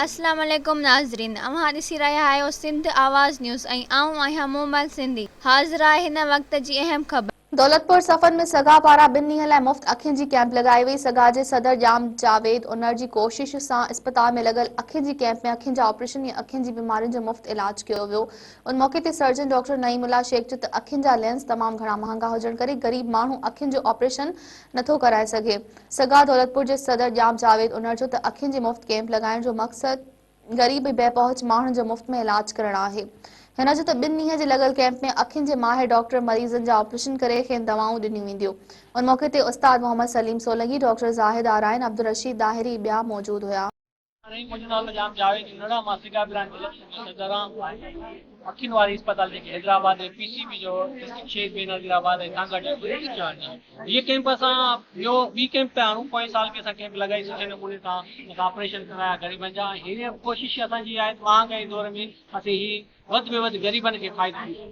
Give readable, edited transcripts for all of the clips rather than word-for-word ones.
اسلام عليڪم ناظرين اوهان ڏسي رهيا آهيو سنڌ آواز نيوز ۽ آئون آهيان مومل سنڌي حاضر آهي هن وقت جي اهم خبر. دولتپور صفن ۾ سگا پاران ٻن ڏينهن لاء مفت اکين جي ڪئمپ لڳائي وئي، سگا جي صدر ڄام جاويد انڙ جي ڪوشش سان اسپتال ۾ لڳل اکين جي ڪئمپ ۾ اکين جا آپريشن ۽ اکين جي بيمارين جو مفت علاج ڪيو ويو، ان موقعي تي سرجن ڊاڪٽر نعيم الله شيخ چيو ته اکين جا لينز تمام گهڻا مهانگا هجڻ ڪري غريب ماڻهو اکين جو آپريشن نٿو ڪرائي سگهي. سگا دولتپور جي صدر ڄام جاويد انڙ چيو ته اکين جي مفت ڪئمپ لڳائڻ جو مقصد غريب ۽ بي پهچ ماڻهن جو مفت ۾ علاج ڪرڻ آهي. هن چيو ته ٻن ڏينهن جي لڳل ڪئمپ ۾ اکين جي ماهر ڊاڪٽر مريضن جا آپريشن ڪري کين دوائون ڏنيون وينديون. ان موقعي تي استاد محمد سليم سولنگي، ڊاڪٽر زاهد آرائين، عبدالرشيد ڏاهري ٻيا موجود هيا. سائين منهنجو نالو ڄام جاويد انڙ آ مان سگا برانچ دولتپور جو صدر آن اکين واري اسپتال جيڪي حيدرآباد ۽ پي سي بي جو ڊسٽرڪٽ شهيد بينظير آباد ۽ سانگهڙ جو انچارج آن هيء ڪئمپ اسان ٻيو ٻي ڪئمپ پيا هڻون پوئين سال به اسان ڪئمپ لڳائي سٺي نموني سان اسان آپريشن ڪرايا غريبن جا ۽ هينئر ڪوشش اسان جي آهي ته مهانگائي دور ۾ اسين هي وڌ ۾ وڌ غريبن کي فائدو ڏيون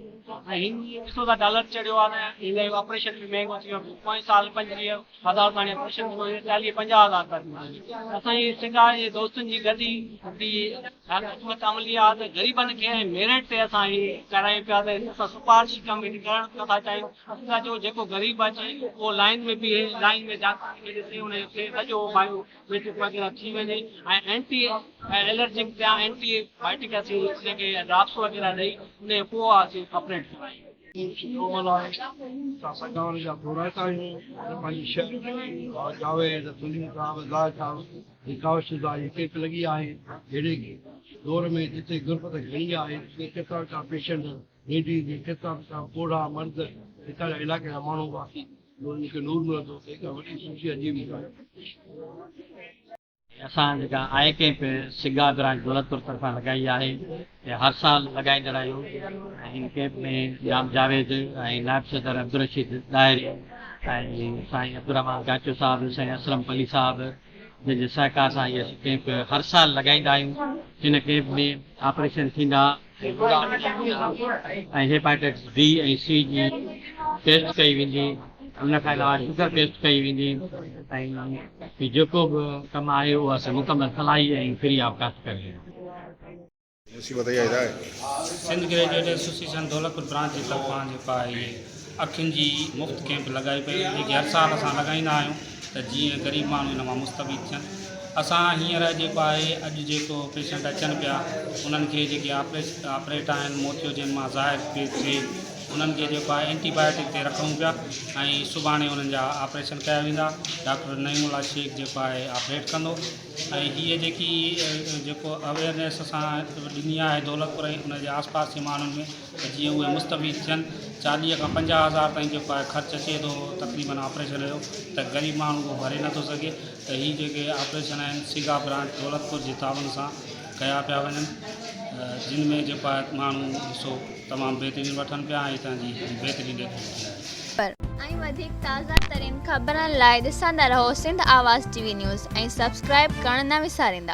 ۽ هن ڏينهن ڏسو ٿا ڊالر چڙهيو آهي ته هن جو آپريشن به مهنگو ٿي ويو آهي پوئين سال 25 هزار تاڻي آپريشن ٿيو هينئر 40 50 هزار رپيا ٿي ويو اسان جي سنگا جي دوستن جي گڏي هڪڙي حڪمت عملي آهي ته غريبن کي ۽ ميرٽ تي اسان هي ڪرايون پيا ته اسان سفارشي ڪم هن ڪرڻ نٿا چاهيون اسان ٿا چئون جيڪو غريب اچي اهو لائين ۾ بيهي لائين ۾ ڊاڪٽر کي ڏسي ان جو ٿئي سڄو بايو ميٽرڪ وغيره ٿي وڃي ۽ اينٽي الرجڪ يا اينٽي بائيوٽڪ اسين ان کي ڊراپس وغيره ڏئي ان جو پوء اسين آپريٽ ڪرايون. سٺو عمل آهي اسان سگهارن جا ٿورائتا آهيون ته پنهنجي شهر ۾ ڀاء جاويد سليم صاحب زاهد صاحب جي ڪاوش سان هي ڪئمپ لڳي آهي اهڙي دور ۾ جتي غربت گهڻي آهي جتي ڪيترا ويچارا پيشنٽ ليڊيز ڪيترا ويچارا پوڙها مرد هتان جا علائقي جا ماڻهو باقي انهن کي نور ملندو ته هڪ وڏي خوشي عجيب ڳالهه. اسان جيڪا آء ڪئمپ سگا برانچ دولتپور طرفان لڳائي آهي اها هر سال لڳائيندڙ آهيون ۽ هن ڪئمپ ۾ ڄام جاويد ۽ نائب صدر عبدالرشيد ڏاهري ۽ سائين عبدالرحمان گاچو صاحب سائين اسلم پلي صاحب جن جي سهڪار سان هي اسين ڪئمپ هر سال لڳائيندا آهيون هن ڪئمپ ۾ آپريشن ٿيندا ۽ هيپاٽائٽس بي ۽ سي جي ٽيسٽ ڪئي ويندي ان کان علاوه شگر ٽيسٽ ڪئي ويندي ۽ هي جيڪو به ڪم آهي اهو اسين مڪمل صلاحي ۽ فري آف ڪاسٽ ڪري رهيا آهيون. Sindh graduate association Daulatpur branch جي طرفان جيڪو آهي اهي اکين جي مفت ڪئمپ لڳائي پئي وڃي جيڪي هر سال اسان لڳائيندا آهيون ته جيئن غريب ماڻهو ان مان مستفيد ٿين. اسان هينئر جيڪو آهي اڄ جيڪو پيشنٽ اچن پيا انهن کي جيڪي آپريٽ آهن موتيو جن مان ظاهر پئي ٿئي انهن کي جيڪو آهي اينٽي بايوٽڪ تي رکون پيا ۽ سڀاڻي انهن جا آپريشن ڪيا ويندا ڊاڪٽر نعيم الله شيخ جيڪو آهي آپريٽ ڪندو ۽ هيء جيڪي جيڪو اويئرنيس اسان ڏني آهي دولتپور ۽ ان جي آس پاس جي ماڻهن ۾ ته جيئن اهي مستفيد ٿين. 40 کان 50 هزار تائين جيڪو آهي خرچ اچي ٿو تقريبن آپريشن جو ته غريب ماڻهو اهو ڀري نٿو سگهي ته هي جيڪي آپريشن آهن سگا برانچ دولتپور جي تعاون سان ڪيا پيا وڃن جن ۾ جيڪو آهي ماڻهو حصو تمام بهترين وٺن پيا ۽ هتان جي بهترين ريڪووري آهي. ۽ وڌيڪ تازه ترين خبرن لاء ڏسندا رهو Sindh Awaz T V news ۽ subscribe ڪرڻ نه وساريندا.